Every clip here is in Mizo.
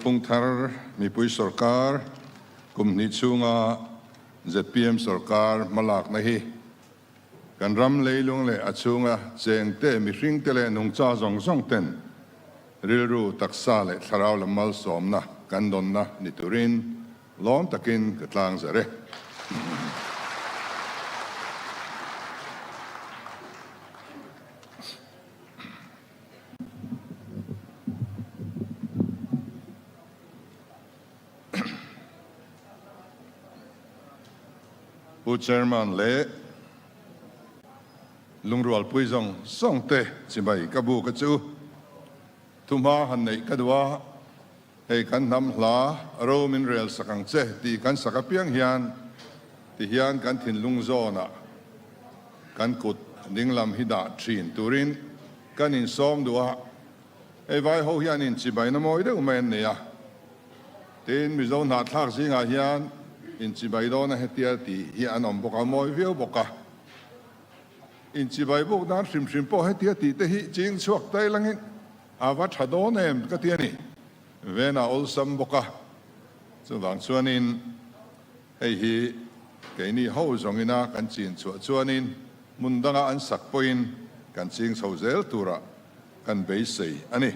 Kalphung thar mipui sorkar kum hnih chhunga zpm sorkar hmalakna hi kan ram leilung leh a chhunga chengte, mihringte leh nungcha zawng zawng ten rilru, taksa leh thlarau lam malsawmna kan dawnna ni turin lawm takin ka tlang zer e. Pu Chairman leh Lungrualpui zawng zawng te chibai ka bu ka chu thuhma han neih ka duh a, hei kan hnam hla ro min rel sak ang che tih kan sak apiang hian ti hian kan thinlung zawnah kan kut dinglam hi dah thin turin kan insawm duh a, hei vai ho hian inchibaina mawi deuh mai an nei a. Tin, Mizo hnahthlak zingah hian inchibai dawna hetia tih hi an awm bawk a, mawi viau bawk a. Inchibai buk nan hrim hrim pawh hetia tih te hi ching chhuak tai langin a va tha dawn em ka ti a ni. Vena awlsam bawk a, chuvang chuanin hei hi keini ho zawngina kan chin chhuah chuanin hmun danga an sak pawhin kan ching chho zel turah kan beisei a ni.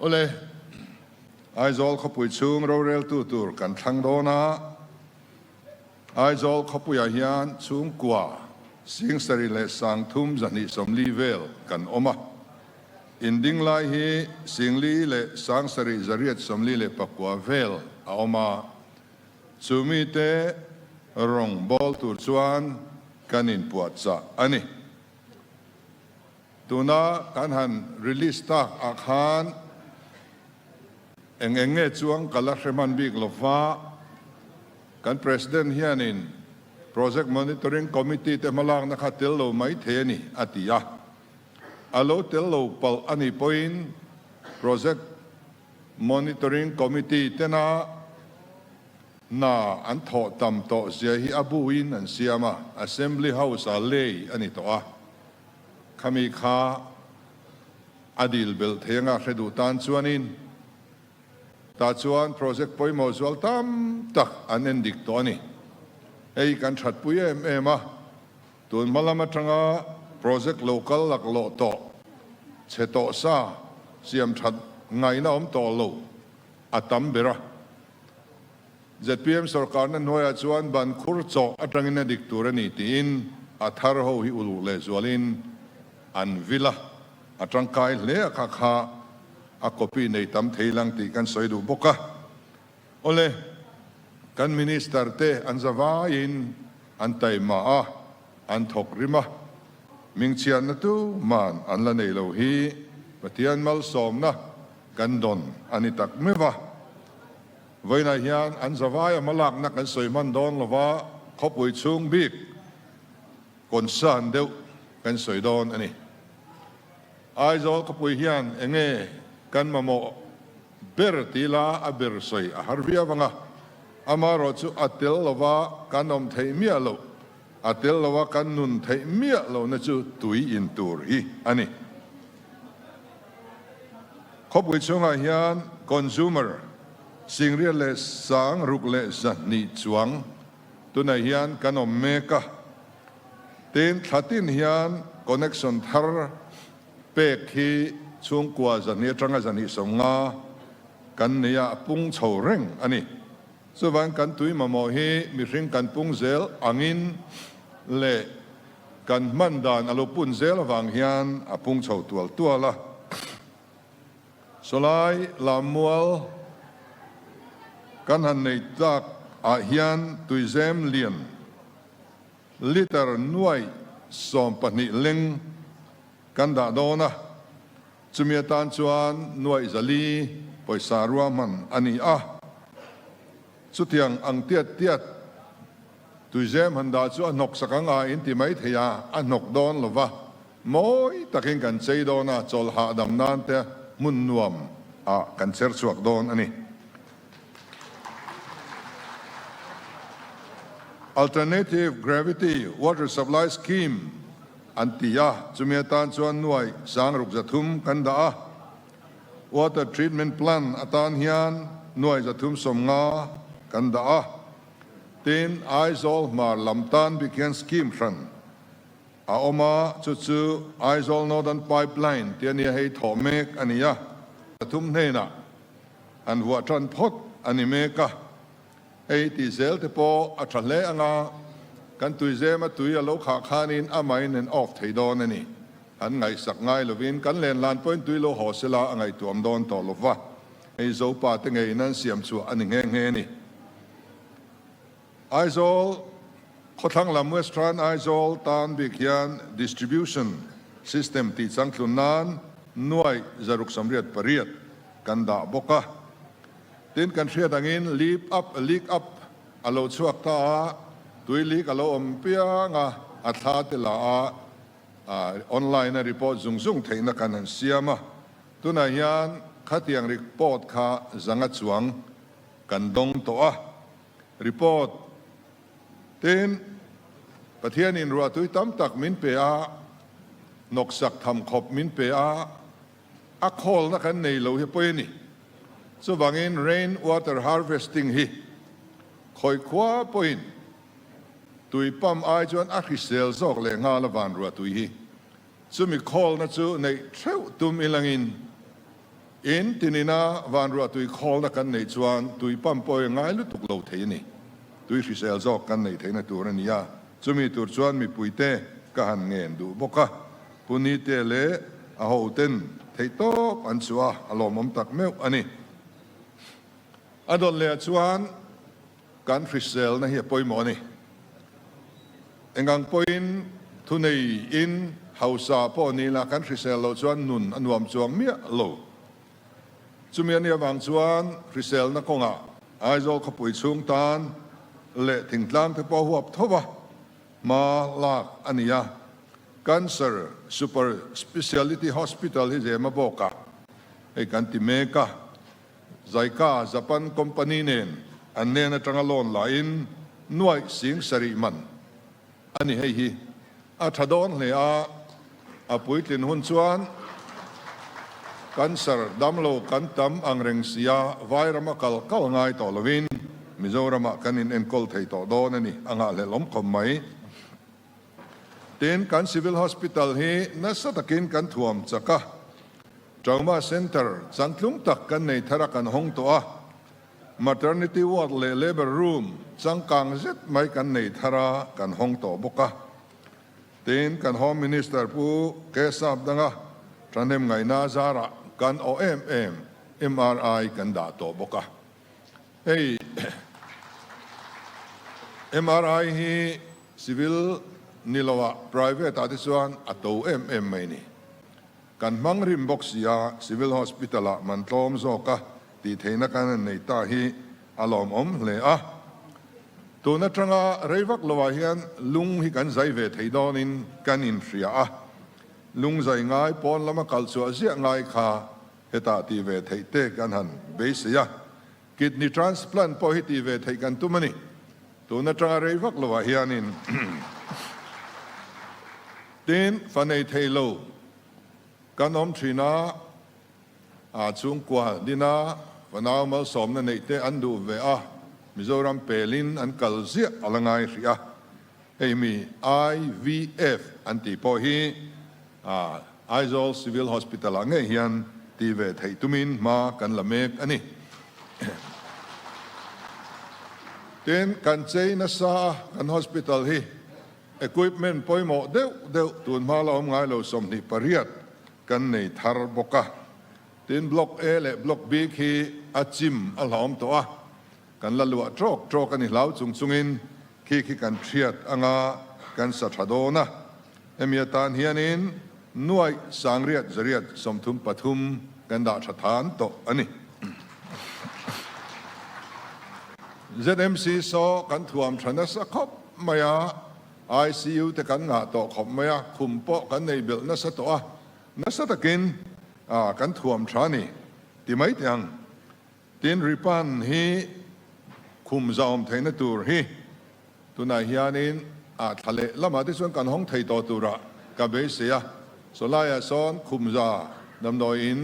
Awle, Aizawl khawpui chhung roreltu tur kan thlang dawn a, Aizawl khawpuiah hian chhungkua 73 240 vel kan awm a, inding lai hi 4,789 vel a awm a, chu mite rawng bawl tur chuan kan inpuahchah a ni. Tuna kan han release tak ah khan eng eng nge chuang ka la hre hman bik lo va, kan President hianin Project Monitoring Committee te hmalakna kha tel lo mai thei a ni a ti a. A lo tel lo palh a nih pawhin Project Monitoring Committee tena hna an thawh tam tawh zia hi a buin an siam a, Assembly House ah lei a ni tawh a. Khami kha a dil belh thei anga hre duh tan chuanin tah chuan project pawimawh zual tam tak an en dik tawh a ni. Hei kan thatpui em em a, tun hma lam atanga project lo kal laklawh tawh, chhe tawh sa, siam that ngaihna awm tawh lo a tam ber a. Zpm sorkarna hnuaiah chuan ban khur chawh atangin a dik tur a ni tiin a thar ho hi uluk lehzualin an vil a, a tangkai hle a kha kha a copy nei tam thei lang tih kan sawi duh bawk a. Awle, kan minister te an za vaiin an taima a, an thawk rim a, mingchhiatna tu man an la nei lo hi Pathian malsawmna kan dawn a ni tak meuh a. Vawiinah hian an zavaia hmalakna kan sawi hman dawn lova khawpui chhung bik concern deuh kan sawi dawn a ni. Aizawl khawpui hian enge kan mamawh ber ti la a ber sawi a har viau ang a, amaherawh chu a tel lova kan awm theih miah loh, a tel lova kan nun theih miah lohna chu tui in tur hi a ni. Khawpui chhungah hian consumer 6,602 chuang tunah hian kan awm mek a, tin thla tin hian connection thar pek hi chhungkua 200 atanga 250 kan nei a, a pung chho reng a ni. Chuvang kan tui mamawh hi mihring kan pung zel angin leh kan hman dan a lo pun zel avang hian a pung chho tual tual a. Sawlai Lammual kan han nei tak ah hian tuizem lian liter nuai 12 leng kan dah dawn a, chumi atan chuan nuai 400 pawisa ruahman a ni a. Chutiang ang tiat tiat tuizem han dah chu a hnawk sak ang a inti mai thei a, a hnawk dawn lo va. Mawi takin kan chei dawn a, chawl hahdam nan te hmun nuam ah kan cher chhuak dawn a ni. Alternative Gravity Water Supply Scheme an ti a, chumi atan chuan nuai 6300 kan dah a. Water Treatment Plant atan hian nuai 350 kan dah a. Tin, Aizawl hmar lam tan bik hian scheme hran a awm a, chu chu Aizawl Northern Pipeline tih a nia, hei thawh mek a ni a. Pathum hnenah an vuah tan phawt a ni mek a. Hei tih zel te pawh a tha hle ang a, kan tuizema tui a lo khah khanin amahin an off thei dawn a ni. An ngaihsak ngai lovin kan lenlan pawhin tui lo haw sela a ngaihtuam dawn tawh lo va, hei Zopa te ngeiin an siam chhuah a ni nghe nghe a ni. Aizawl khawthlang lam Western Aizawl tan bik hian distribution system tih changtlun nan nuai 688 kan dah bawk a. Tin kan hriat angin leap up, leak up a lo chhuak ta a, tui leak a lo awm piang a, a thla te la a, Online a report zung zung theihna kan han siam a, tunah hian khatiang report kha zanga chuang kan dawng tawh a. Report tin Pathianin ruahtui tam tak min pe a, hnawksak tham khawp min pe a, a khawlna kan nei lo hi pawi a ni. Chuvangin rain water harvesting hi khawi khua pawhin Tui pump ai chuan a hrisel zawk leh nghal a van ruah tui hi. Chumi khawlna chu neih theuh tum ilangin in tinina van ruah tui khawlna kan neih chuan tui pump pawh hi ngai lutuk lo thei a ni. Tui hrisel zawk kan neih theihna tur a ni a, chumi tur chuan mipuite ka han ngen duh bawk a, Pu Nite leh a hoten theihtawp an chhuah a, a lawmawm tak meuh a ni. A dawt leh ah chuan Kan hriselna hi a pawimawh a ni. Engang pawhin thunei in hausa pawh ni la kan hrisel loh chuan nun a nuam chuang miah lo. Chumi a nih avang chuan hriselna kawngah Aizawl khawpui chhung tan leh thingtlang te pawh huap tho va hma lak a ni a. Cancer Super Speciality Hospital hi zema bawkah hei kan ti mek a. Zaika Japan company nen an hnen atanga loan la in nuaih 7000 man a ni. Hei hi a tha dawn hle a, a puitlin hun chuan cancer damlo kan tam ang reng sia vairama kal kal ngai tawh lovin Mizoramah kan in enkawl thei tawh dawn a ni a nghahhlelh awm khawp mai. Tin, kan Civil Hospital hi nasa takin kan thuam chak a, Trauma Centre changtlung tak kan nei thar a kan hawng tawh a, Maternity Ward leh Labour Room changkang zet mai kan nei thar a kan hawng tawh bawk a. Tin, kan Home Minister Pu Kesap danga thahnem ngaihna zarah kan awh em em MRI kan dah tawh bawk a. Hei MRI hi civil ni lo ah private ah te chuan a to em em mai ni. Kan hmang rim bawk si a, civil hospital ah man tlawm zawk a tih theihna kan han nei ta hi a lawmawm hle a. Tun atanga rei vak lo ah hian lung hi kan zai ve thei dawnin kan inhria a, lung zai ngai pawn lama kal chhuah ziah ngai kha Hetah tih ve theih te kan han beisei a, kidney transplant pawh hi tih ve theih kan tum a ni. Tun atanga rei vak lovah hianin tin fa nei thei lo kan awm thin a, a chhungkua dina fanau malsawmna neih te an duh ve a, Mizoram pelin an kal ziah a la ngai hrih a, hei mi IVF an tih pawh hi Aizawl Civil Hospital ah ngei hian ti ve theih tumin hma kan la mek a ni. Tin, kan chei nasa a, kan hospital hi equipment pawimawh deuh deuh tun hma la awm ngai lo 28 kan nei thar bawk a. Tin, Block A leh Block B khi a chim a hlauhawm tawh a, kan la luah trawk trawk a ni hlau chung chungin khi khi kan hriat anga kan sa tha dawn a. Hemi atan hianin nuaih sangriat zariat 33 kan dah tha than tawh a ni. ZMC saw kan thuam tha nasa khawp mai a, ICU te kan ngah tawh khawp mai a, khum pawh kan nei belh nasa tawh a, nasa takin kan thuam tha a ni ti mai teh ang. Tin, Ripan hi khum zahawm theihna tur hi tunah hianin a thla leh lamah te chuan kan hawng thei tawh turah ka beisei a. Saw laiah sawn khum za damdawiin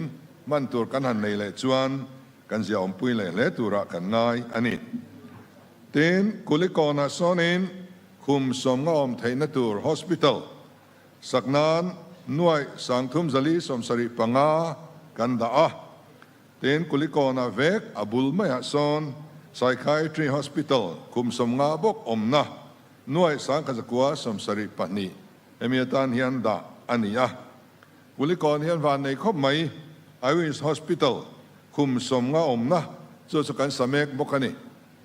Hman tur kan han nei leh chuan kan ziaawmpui leh hle turah kan ngai a ni. Tin, Kulikawnah sawnin khum sawmnga awm theihna tur hospital sak nan nuaih 3375 kan dah a. Tin, Kulikawnah vek a bul maiah sawn Psychiatry Hospital khum 50 bawk awmna nuaih 1172 hemi atan hian dah a ni a. Kulikawn hian van nei khawp mai, Iwins Hospital khum 50 awmna chu chu kan sa mek bawk a ni.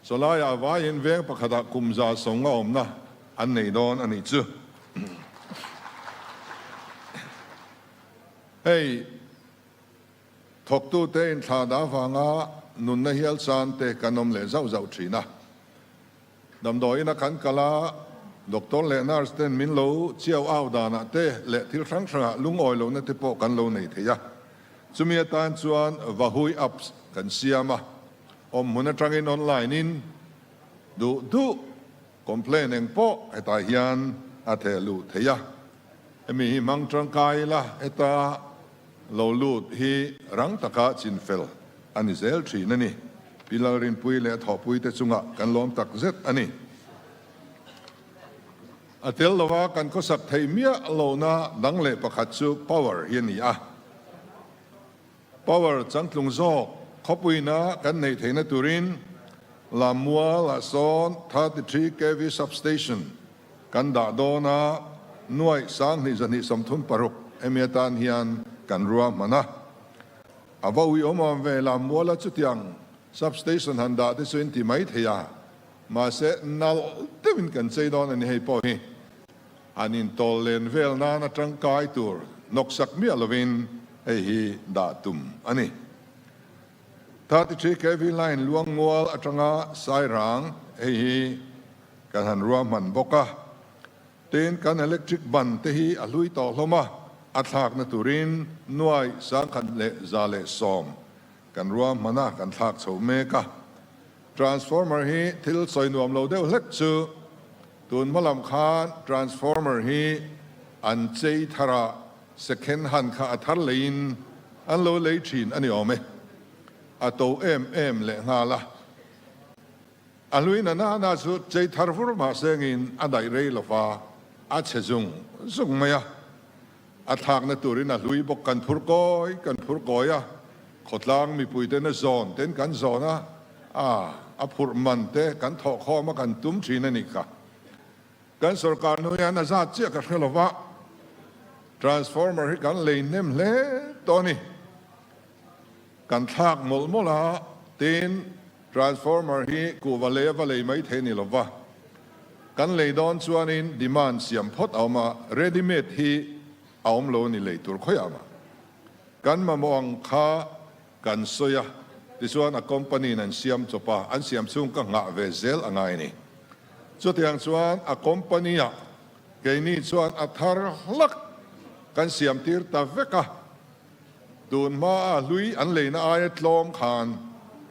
Chawlaiah vaiin veng pakhatah kum 150 awmna an nei dawn a nih chu. Hei thawktute inthlah dah vanga nunna hial chan te kan awm leh zauh zauh thin a. Damdawiin a kan kal a, doctor leh nurse ten min lo chiau au danah te leh thil hrang hrangah lungawi lohna te pawh kan lo nei thei a. Chumi atan chuan Vahui apps kan siam a, awmhmun atangin online in duh duh complain eng pawh hetah hian a theh luh thei a. Hemi hi hmang tangkai ila heta lo lut hi rang taka chinfel a ni zel thin a ni. Pi Lalrinpuii leh a thawhpuite chungah kan lawm tak zet a ni. A tel lova kan khawsak theih miah lohna dang leh pakhat chu power hi a ni a. Power changtlung zawk khawpuina kan neih theihna turin Lammual ah sawn 33 kv substation kan dah dawn a, nuaih 2236 hemi atan hian kan ruahman a. A va ui awm awm ve Lammuala chutiang substation han dah te chu in ti mai thei a, mahse nalh deuhin kan chei dawn a ni hei pawh hi. An intawl len vel nana tangkai tur nawksak miah lovin hei hi dah tum a ni. 33 kv line Luangmual atanga Sairang hei hi kan han ruahman bawk a. Tin, kan electric ban te hi a hlui tawh hlawm a, a thlakna turin nuai 1110 kan ruahman a, kan thlak chho mek a. Transformer hi thil sawi nuam lo deuh hlek chu tun hma lam khan transformer hi an chei thar a, second hand kha a thar leiin an lo lei thin a ni awm e. A to em em lehnghal a. A hlui na na na chu chei thar vur mah sengin a daih rei lo va, a chhe zung zung mai a. A thlakna turin a hlui bawk kan phur kawi kan phur kawi a, khawtlang mipuiten a zawn ten kan zawn a, a a phurh man te kan thawh khawm a kan tum thin a nih kha. Kan sorkar hnu hian a zat chiah ka hre lo va, transformer hi kan lei hnem hle tawh a ni. Kan thlak mawlh mawlh a, tin, transformer hi kuhva lei a va lei mai thei ni lova. Kan lei dawn chuanin demand siam phawt a awm a, ready made hi a awm lo a ni lei tur khawiah mah. Kan mamawh ang kha kan sawi a, tichuan a company in an siam chawp a, an siam chhung ka nghah ve zel a ngai a ni. Chutiang chuan a company ah keini chuan a thar hlak kan siam tir ta vek a. Tun hmaa hlui an leina aia tlawm khan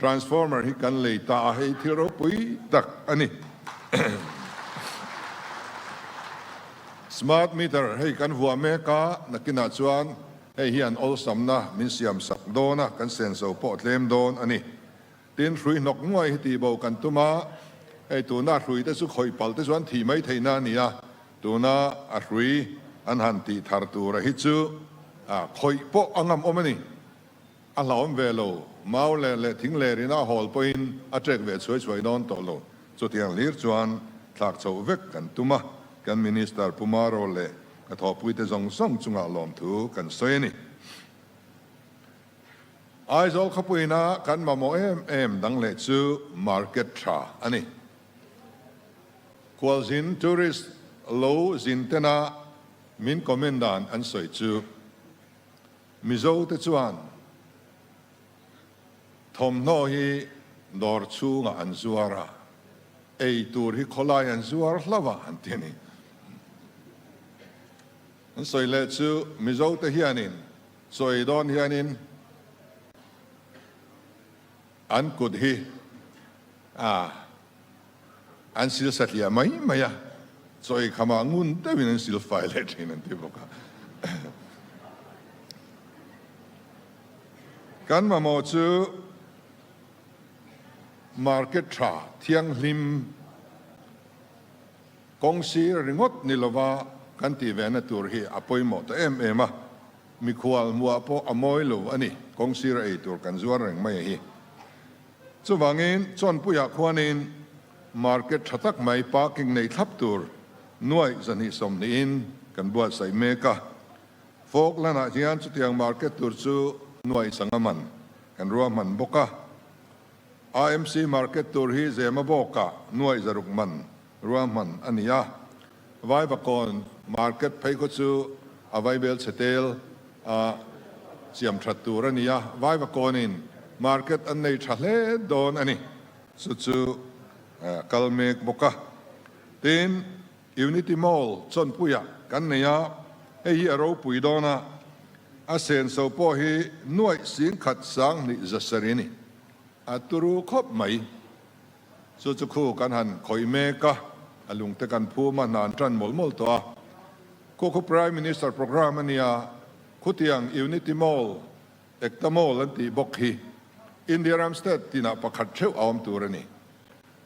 transformer hi kan lei ta a, hei thil ropui tak a ni. Smart meter hei kan vuah mek a, nakinah chuan hei hian awlsamna min siam sak dawn a, kan senso pawh tlem dawn a ni. Tin, hrui hnawk nuai hi tihbo kan tum a, hei tuna hrui te chu khawih palh te chuan thih mai theihna a ni a, tuna a hrui an han tih thar tura hi chu khawih pawh a ngam awm a ni. A hlauhawm ve lo, mau leh leh thing ler ina a hawl pawhin a trek ve chhuai chhuai dawn tawh lo. Chutiang hlir chuan thlak chhoh vek kan tum a, kan Minister Pu Maro leh ka thawhpuite zawng zawng chungah lawmthu kan sawi a ni. Aizawl khawpuina kan mamawh em em dang leh chu market tha a ni. Khualzin, tourist, lo zin tena min comment dan an sawi chu Mizo te chuan thawmhnaw hi dawr chhungah an zuar a, ei tur hi khawlai an zuar hlauh a an ti a ni. An sawi leh chu Mizo te hianin Sawi dawn hianin an kut hi a an sil satliah mai mai a, chawi khamah ngun deuhin an sil fai leh thin an ti bawk a. Kan mamawh chu market tha thianghlim kawng sir ringawt ni lova kan tih ve na tur hi a pawimawh ta em em a, mikhual hmuah pawh a mawi lo a ni, kawng sir a ei tur kan zuar reng mai a hi. Chuvangin Chawnpuiah khuanin market tha tak mai parking nei thlap tur nuaih 220 in kan buatsaih mek a. Falkland ah hian chutiang market tur chu nuaih sanga man kan ruahman bawk a. AMC market tur hi Zema bawkah nuaih 600 man ruahman a ni a. Vaivakawn market phei khaw chu a vaibel chhe tel a siam that tur a ni a. Vaivakawnin market an nei tha hle dawn a ni. Chu chu kal mek bawk a. Tin, Unity Mall chawnpuiah kan nei a, hei hi a ropui dawn a, a senso pawh hi nuaih 10,000 sang hnih zasarih a ni. A turu khawp mai. Chu chu khu kan han khawih mek a, a lungte kan phum a, hna an tan mawlh mawlh tawh a. Khu khu Prime Minister programme a nia, khutiang Unity Mall, Ekta Mall an tih bawk hi India ram state tinah pakhat theuh a awm tur a ni.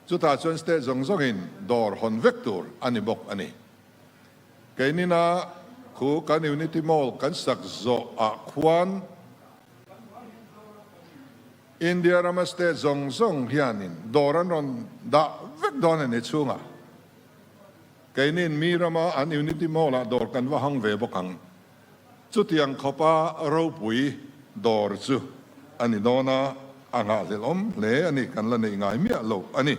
Chutah chuan state zawng zawngin dawr hawn vek tur a ni bawk a ni. Keinina khu kan Unity Mall kan sak zawh ah khuan India rama state zawng zawng hianin dawr an rawn dah vek dawn a ni chhungah. Keinin mi rama an Unity Mall ah dawr kan va hang ve bawk ang. Chutiang khawpa ropui dawr chu a ni dawn a, a nghahhlelh awm hle a ni, kan la neih ngai miah lo a ni.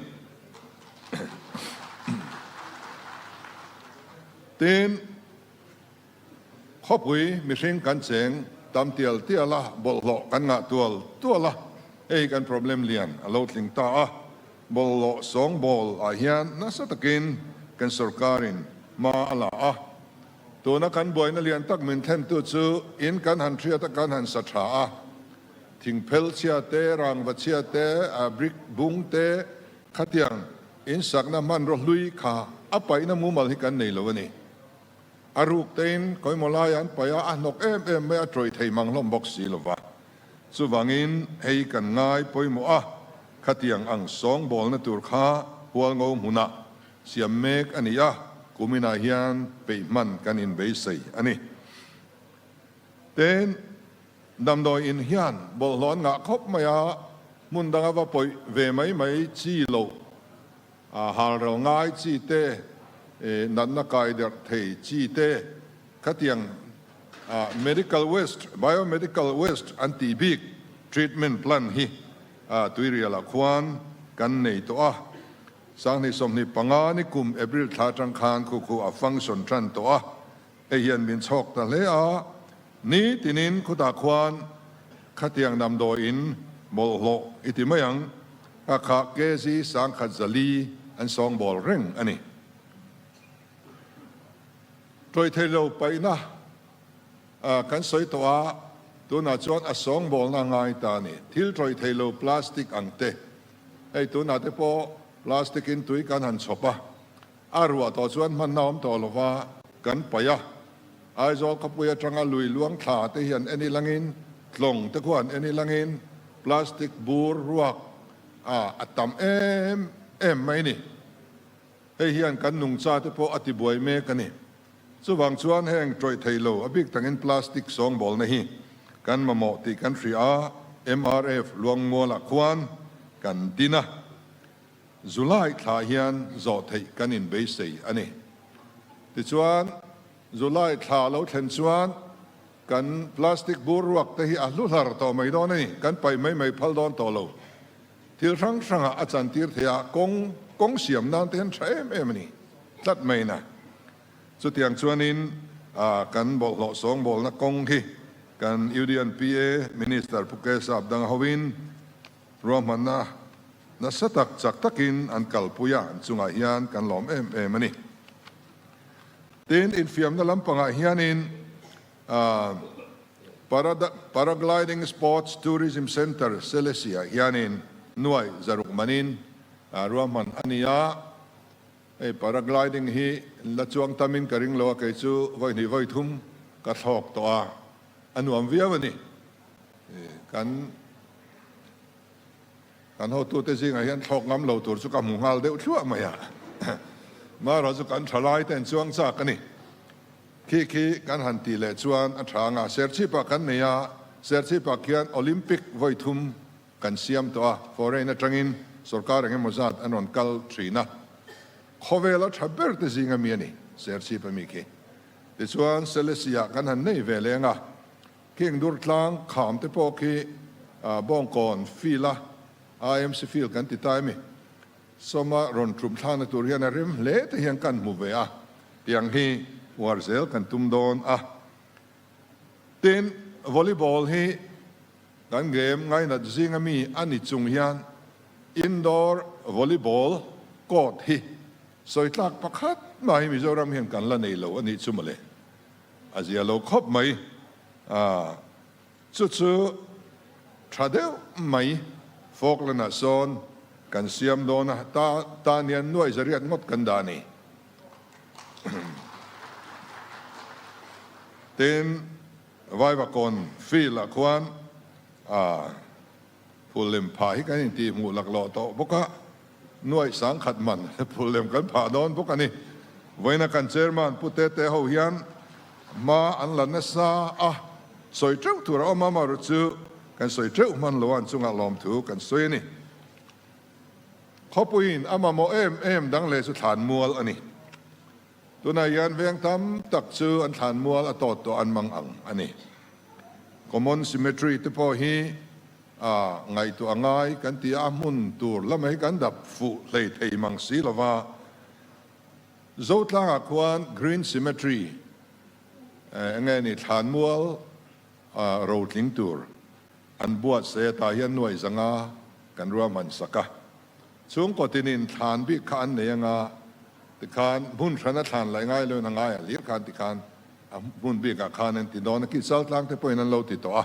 Tin, khawpui mihring kan cheng tam tial tial a, bawlhhlawh kan ngah tual tual a, hei kan problem lian a lo tling ta a, bawlhhlawh sawngbawl ah hian nasa takin kan sorkarin hma a la a. Tuna kan buaina lian tak min thlentu chu in kan han hriat a, kan han sa tha a. Thingphel chhia te, rangva chhia te, brick bung te, khatiang in sakna hmanraw hlui kha a paihna mumal hi kan nei lo a ni. A ruk tein kawimawh laia an paih a, a hnawk em em mai a, tawih thei mang hlawm bawk si lo va. Chuvangin hei kan ngai pawimawh a, khatiang ang sawngbawlna tur kha Hualngo hmunah Siam mek a ni a, kuminah hian peih hman kan inbeisei a ni. Tin, damdawi in hian bawlhhlawh an ngah khawp mai a, hmun danga va pawih ve mai mai chi loh, halral ngai chi te, natna kai derh thei chi te, khatiang medical waste, biomedical waste an tih bik treatment plant hi Tuirialah khuan kan nei tawh a. 2025 ni kum April thla atang khan khu khu a function tan tawh a, hei hian min chhawk ta hle a, ni tinin khutah khuan khatiang damdawiin bawlhhlawh i ti mai ang, ka kha kg 1004 an sawngbawl reng a ni. Tawih theilo paihna kan sawi tawh a, tunah chuan a sawngbawlna ngai ta a ni. Thil tawih theilo plastic ang te. Hei tunah te pawh plastic in tui kan han chhawp a, a ruah tawh chuan hmanna awm tawh lova kan paih a. Aizawl khawpui atanga lui luang thla te hian en ilangin, tlawng te khuan en ilangin plastic bur ruak a a tam em em mai ni. Hei hian kan nungcha te pawh a ti buai mek a ni. Chuvang chuan heng tawih thei lo, a bik takin plastic sawngbawlna hi kan mamawh tih kan hria a, MRF Luangmualah khuan kan din a, July thla hian zawh theih kan inbeisei a ni. Tichuan, July thla lo thlen chuan kan plastic bur ruak te hi a hlu hlar tawh mai dawn a ni, kan paih mai mai phal dawn tawh lo. Thil hrang hrangah a chantir thei a, kawng kawng siam nan te hian tha em em a ni tlat mai na. Chutiang chuanin kan bawlhhlawh sawngbawlna kawng hi kan UDNPA Minister Pu Kesap danga hovin ruahmanna nasa tak chak takin an kalpui a, an chungah hian kan lawm em em a ni. Tin, infiamna lampangah hianin Paragliding Sports Tourism Centre Selesih-ah hianin nuai 600 manin ruahman a ni a. Hei paragliding hi la chuang tamin ka ring lo a, kei chu vawi hnih vawi thum ka thlawk tawh a, a nuam viau a ni. Kan kan hotute zingah hian thlawk ngam lo tur chu ka hmu nghal deuh thluah mai a. Marawh chu kan thalai te an chuang chak a ni. Khi khi kan han tih leh chuan a tha anga Serchhip-ah kan nei a, Serchhip-ah khian Olympic vawi thum kan siam tawh a, foreign atangin sorkar eng emaw zat an rawn kal thin a. Khawvela tha ber te zinga mi a ni Serchhip ami khi. Tichuan Selesih-ah kan han nei ve leng a. King Durtlang kham te pawh khi Bawngkawn field a IMC field kan ti ta emi? Sawma rawn tum thlakna tur hian a rem hle te hian kan hmu ve a, tiang hi uar zel kan tum dawn a. Tin, volleyball hi kan game ngainat zinga mi a ni chung hian indoor volleyball court hi sawi tlak pakhat mah hi Mizoram hian kan la nei lo a nih chu mawle. A zia lo khawp mai a, chu chu tha deuh mai Falkland ah sawn kan siam dawn a, ta tan hian nuai zariat ngawt kan dah a ni. Tin, Vaivakawn field ah khuan a Phul lem phah hi kan intih hmuh laklawh tawh bawk a, nuaih sangkhat man phul lem kan phah dawn bawk a ni. Vawiina kan chairman Pu Tete ho hian hma an la nasa a, sawi teuh tur a awm a, amaherawh chu kan sawi teuh hman lo a, an chungah lawmthu kan sawi a ni. Khawpuiin a mamawh em em dang leh chu thlanmual a ni. Tunah hian veng tam tak chu an thlanmual a tawt tawh an mang ang a ni. Common Cemetery te pawh hi a ngaihtuah a ngai kan ti a, a hmun tur lamah hi kan dap fuh hlei thei mang si lo va. Zotlangah khuan Green Cemetery eng nge ni thlanmual rotling tur an buatsaih a, tah hian nuaih zanga kan ruahman sak a. Chhungkaw tinin thlan bik kha an nei anga tikhan hmun hrana thlan laih ngai loin a ngai a hlir khan tikhan a hmun bikah khan an ti dawn a, Kitsal tlang te pawhin an lo ti tawh a.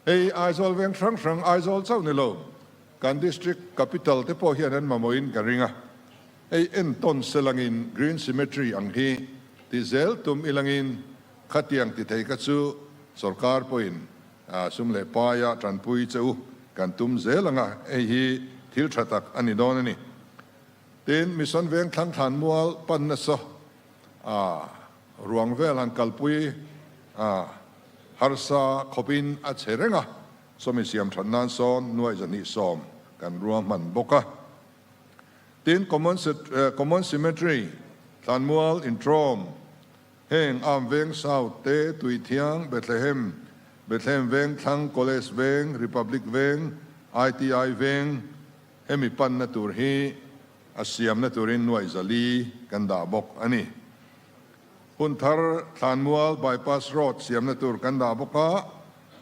Hei Aizawl veng hrang hrang Aizawl chauh ni lo kan district capital te pawh hian an mamawhin ka ring a. Hei entawn selangin Green Cemetery ang hi ti zel tum ilangin khatiang ti thei kha chu sorkar pawhin Sum leh paia tanpui che u kan tum zel ang a, hei hi thil tha tak a ni dawn a ni. Tin, Mission Veng Thlangthlan Mual pan nasa a ruang vel han kalpui a harsa khawpin a che reng a, sawmi siam that nan sawn nuaih 210 kan ruahman bawk a. Tin, Common Cemetery Thlanmual Intrawm Heng Arm Veng South te, Tuithiang, Bethlehem, Bethlehem Veng Thlang, College Veng, Republic Veng, ITI Veng, hemi panna tur hi a siamna turin nuaih 400 kan dah bawk a ni. Hunthar Thlanmual Bypass Road siamna tur kan dah bawk a,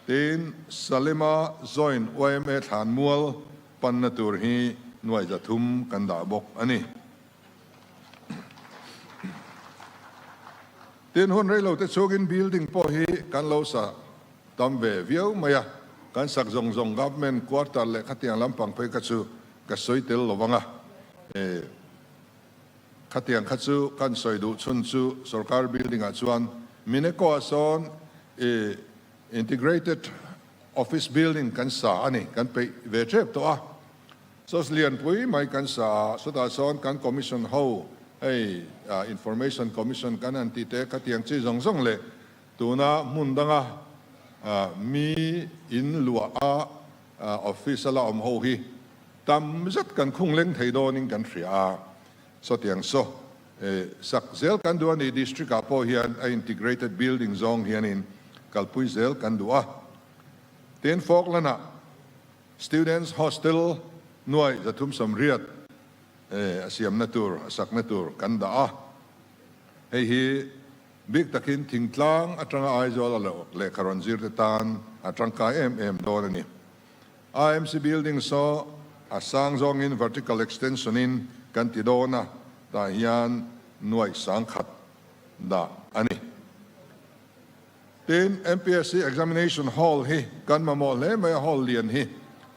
tin Salima Joint yma Thlanmual panna tur hi nuaih 300 kan dah bawk a ni. Tin, hun reilo te chhungin building pawh hi kan lo sa tam ve viau mai a, kan sak zawng zawng government quarter leh khatiang lampang phei kha chu ka sawi tel lo vang a, e khatiang kha chu kan sawi duh chhun chu sorkar building ah chuan Mineco ah sawn e integrated office building kan sa a ni, kan peih ve tep tawh a. Sos lianpui mai kan sa a, chutah sawn kan commission ho hei information commission kan han tih te khatiang chi zawng zawng leh tuna hmun danga mi in luah a office a la awm ho hi tam zet kan khung leng thei dawnin kan hria a, sawtiang saw sak zel kan duh a ni district ah pawh hian a integrated building zawng hianin kalpui zel kan duh a, tin Falkland ah Students Hostel nuai 380 a siamna tur, a sakna tur kan dah a. Hei hi bik takin thingtlang atanga Aizawl a lehkha rawn zir te tan a tangkai em em dawn a ni. IMC building saw a sang zawngin vertical extension in kan ti dawn a, tah hian nuai 10,000 dah a ni. Tin, MPSC Examination Hall hi kan mamawh hle mai a, hall lian hi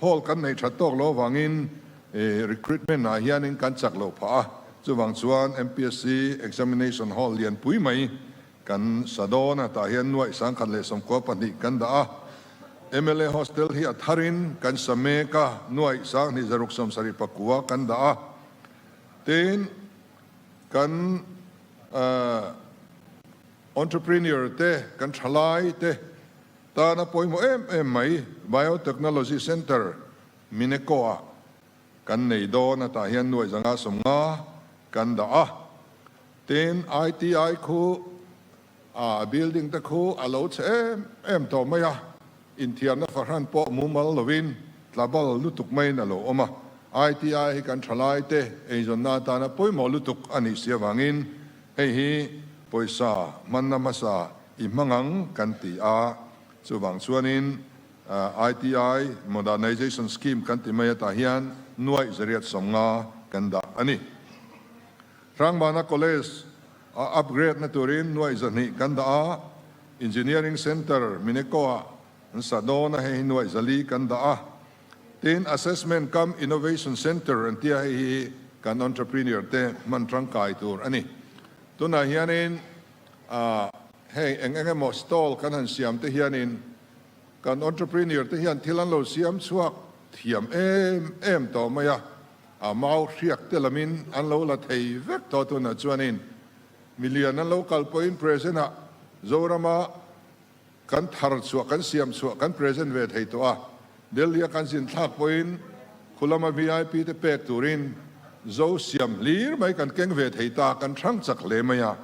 hall kan neih that tawk lo avangin recruitment ah hianin kan chak loh phah a, chuvang chuan MPSC Examination Hall lian pui mai kan sa dawn a, tah hian nuaih 1092 kan dah a. Mla Hostel hi a tharin kan sa mek a, nuaih sanghnih zaruk 70 pakua kan dah a. Tin, kan entrepreneur te, kan thalai te tana pawimawh em em mai Biotechnology Centre Mineko ah kan nei dawn a, tah hian nuaih zanga 50 kan dah a. Tin, ITI khu a building te khu a lo chhe em em tawh mai a, inthiamna fahran pawh mumal lovin tlabal lutuk maiin a lo awm a. ITI hi kan thalai te eizawnna atana pawimawh lutuk a nih si avangin hei hi pawisa hmanna hmasa i hmang ang kan ti a, chuvang chuanin ITI Modernization Scheme kan ti mai atah hian nuaih 850 kan dah a ni. Hrangbana College a upgrade na turin nuaih 200 kan dah a, Engineering Centre Mineko-ah an sa dawn a, hei hi nuaih 400 kan dah a. Tin, Assessment cum Innovation Centre an tia hei hi kan entrepreneur te hman tangkai tur a ni. Tunah hianin heng eng eng emaw stall kan han siam te hianin Kan entrepreneur te hian thil an lo siam chhuak thiam em em tawh mai a, a mau hriak te lamin an lo la thei vek tawh tunah chuanin milian an lo kal pawhin present ah Zorama kan thar chhuah kan siam chhuah kan present ve thei tawh a, Delhi a kan zin thlak pawhin khulama vip te pek turin Zo siam hlir mai kan keng ve thei ta kan hrang chak hle mai a.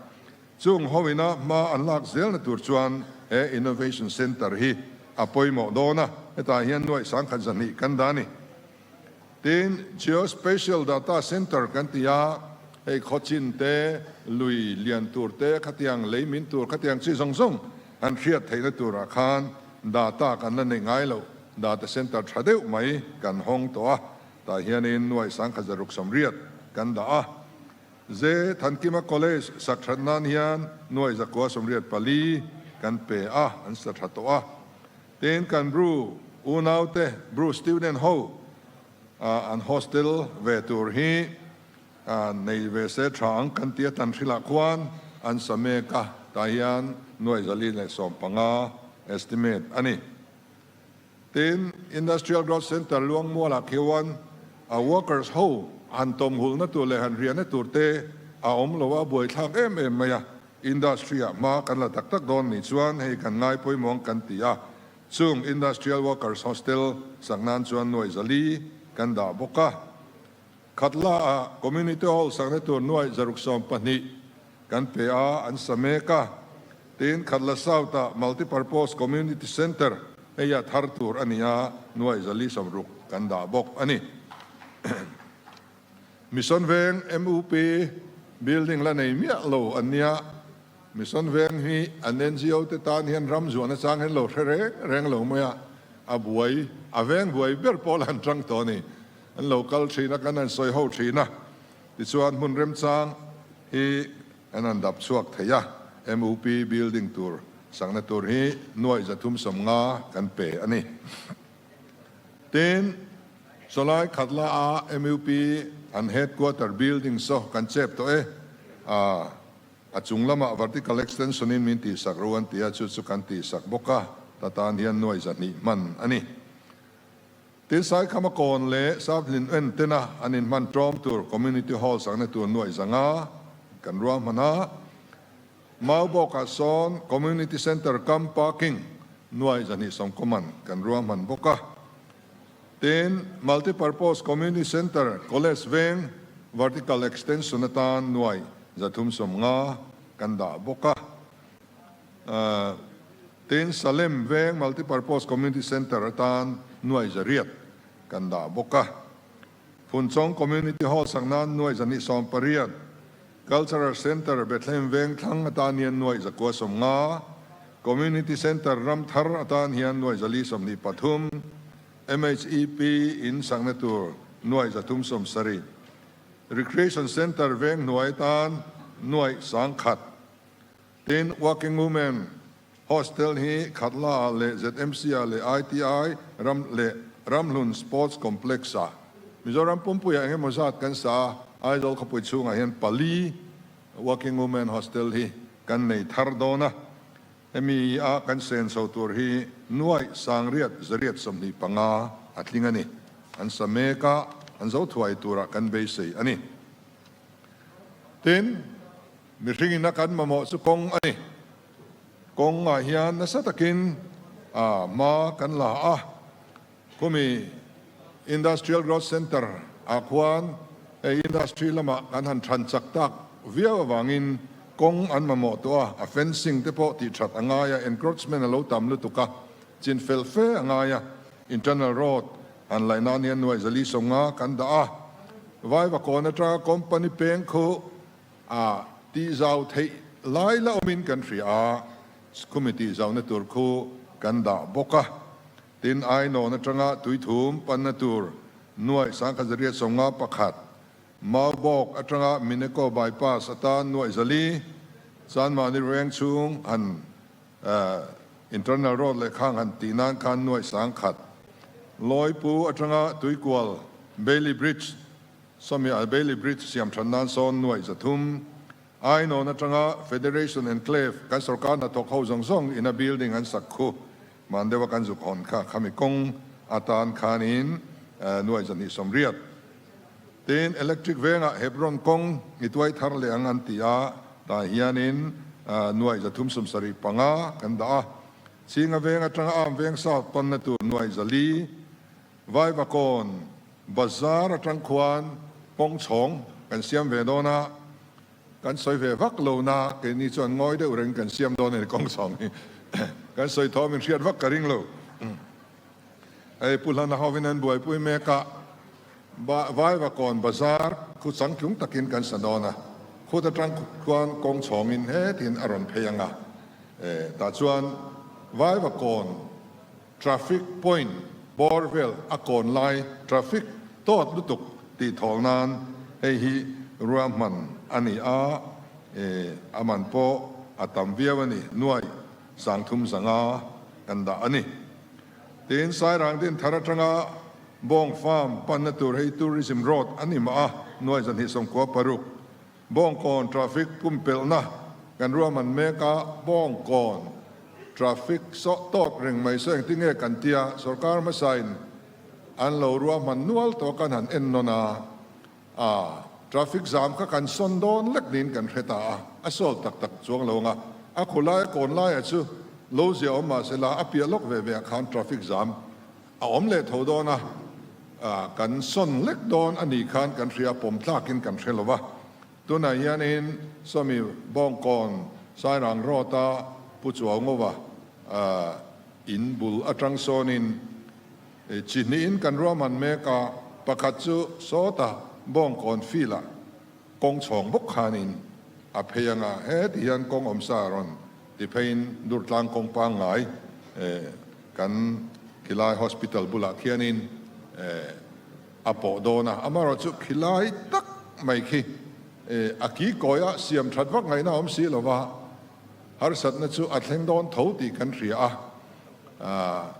Chung hoina hma an lak zelna tur chuan he Innovation Centre hi a pawimawh dawn a, hetah hian nuaih 1100 kan dah a ni. Tin, Geospatial Data Centre kan ti a, hei khawchin te, lui lian tur te, khatiang lei min tur khatiang chi zawng zawng han hriat theihna turah khan data kan la nei ngai lo, data centre tha deuh mai kan hawng tawh a, tah hianin nuaih 1680 kan dah a. Ze Thankima College sak that nan hian nuaih 984 kan pe a, an sa tha tawh a. Tin, kan Bru unaute, Bru student ho an hostel ve tur hi nei ve se tha ang kan tia tan hrilah khuan an sa mek a, tah hian nuaih 415 estimate a ni. Tin, Industrial Growth Centre Luangmualah khian a workers ho han tawmhulna tur leh han riahna tur te a awm lo a, buaithlak em em mai a. Industry ah hma kan la tak tak dawn nih chuan hei kan ngai pawimawh kan ti a, chung Industrial Workers Hostel sak nan chuan nuaih 400 kan dah bawk a. Khatla ah Community Hall sakna tur nuaih 612 kan pe a, an sa mek a. Tin, Khatla South ah Multipurpose Community Centre hei a thar tur a ni a, nuaih 460 kan dah bawk a ni. Mission Veng MUP building la nei miah lo an nia. Mission Veng hi an NGO te tan hian ram zuahna chang hian lo hre reng reng lo mai a, a buai, a veng buai ber pawh la an tang tawh a ni. An lo kal thin a, kan han sawi ho thin a, tichuan hmun remchang hi an han dap chhuak thei a, MUP building tur sakna tur hi nuaih 350 kan pe a ni. Tin, sawlai khatla a MUP an headquarter building saw kan chep tawh e, a a chung lamah vertical extension in min tihsak ro an ti a, chu chu kan tihsak bawk a, ta tan hian nuaih 200 hman a ni. Tin, Saikhama kawn leh Savlin en tena an inhman ṭawm tur Community Hall sakna tur nuaih 500 kan ruahman a. Maubawkah sawn Community Centre cum Parking nuaih 220 man kan ruahman bawk a. Tin, Multipurpose Community Centre College veng Vertical Extension atan nuaih 350 kan dah bawk a. Tin, Salem veng Multipurpose Community Centre atan nuaih 800 kan dah bawk a. Phunchawng Community Hall sak nan nuaih 280, Cultural Centre Bethlehem veng thlang atan hian nuaih 950, Community Centre Ramthar atan hian nuaih 423, MHEP in sakna tur nuaih 370, Recreation Centre veng hnuai atan nuaih 1000. Tin, Working Women Hostel hi Khatla ah leh ZMC ah leh ITI ram leh Ramhlun Sports Complex ah Mizoram pumpuiah eng emaw zat kan sa a, Aizawl khawpui chhungah hian pali Working Women Hostel hi kan nei thar dawn a. Hemi a kan senso tur hi nuaih sangriat zariat 25 a tling a ni. An sa mek a, an zo thuai turah kan beisei a ni. Tin, mihringin a kan mamawh chu kawng a ni. Kawngah hian nasa takin a hma kan la a, khumi Industrial Growth Centre ah khuan hei industry lamah kan han than chak tak viau avangin kawng an mamawh tawh a, a fencing te pawh tih that a ngai a, encroachment a lo tam lutuk a, chin fel fe a ngai a, internal road han laih nan hian nuaih 450 kan dah a, Vaivakawn atanga company peng khu A tihzau theih lai la awmin kan hria a, khumi tihzauna tur khu kan dah bawk a. Tin, Ainawn atanga Tuithum panna tur nuaih 1151, Maubawk atanga Mineko Bypass atan nuaih 400, Chanmahni Rueng chhung han Internal Road leh khang han tih nan khan nuaih 1000, Lawipu atanga Tuikual Bailey Bridge Sawmi a Bailey Bridge siam than nan sawn nuaih 300, Ainawn atanga Federation Enclave kan sorkar hnathawk ho zawng zawng ina building an sak khu man deuha kan zuk hawn kha khami kawng atan khanin nuaih 280. Tin, Electric vengah Hebron kawng i tuai thar leh ang an ti a, tah hianin nuaih 375 kan dah a. Chhinga veng atanga Arm veng South panna tur nuaih 400, Vaivakawn Bazar atang khuan kawng chhawng kan siam ve dawn a, kan sawi ve vak lo na keini chuan ngawi deuh reng kan siam dawn a ni kawng chhawng hi kan sawi thawm in hriat vak ka ring lo. Hei Pu Hlana hovin an buaipui mek a, Vaivakawn Bazar khu changtlung takin kan sa dawn a, khut atang khuan kawng chhawngin hetin a rawn phei ang a, tah chuan Vaivakawn Traffic point bawr vel a kawn lai traffic tawt lutuk tih thawl nan hei hi ruahman a ni a, a man pawh a tam viau a ni, nuaih 3500 kan dah a ni. Tin, Sairang din thar atanga Bawng Farm panna tur hei Tourism Road a ni mah a, nuaih 296. Bawngkawn traffic pumpelhna kan ruahman mek a, Bawngkawn traffic sawh tawt reng mai saw engtin nge kan tia sorkar hmasain an lo ruahman nual tawh kan han en nawn a, a traffic zam kha kan sawn dawn lek niin kan hre ta a, a sawl tak tak chuang lo ang a, a khulai a kawn laia chu lo zia awm mahse la a piah lawk ve ve ah khan traffic zam a awm leh tho dawn a, kan sawn lek dawn a nih khan kan hria pawm tlakin kan hre lo va. Tunah hianin Sawmi Bawngkawn Sairang Road-a Pu Chuaungova in bul atang sawnin chi hnihin kan ruahman mek a, pakhat chu sawta Bawngkawn field-ah kawng chhawng bawk khanin a phei ang a, heti hian kawng awmsa rawn ti pheiin Durtlang kawng pangngai kan khilai hospital bulah khianin a pawh dawn a, amaherawhchu khilai tak mai khi a ki kawia siam that vak ngaihna a awm si lova, harsatna chu a thleng dawn tho tih kan hria a.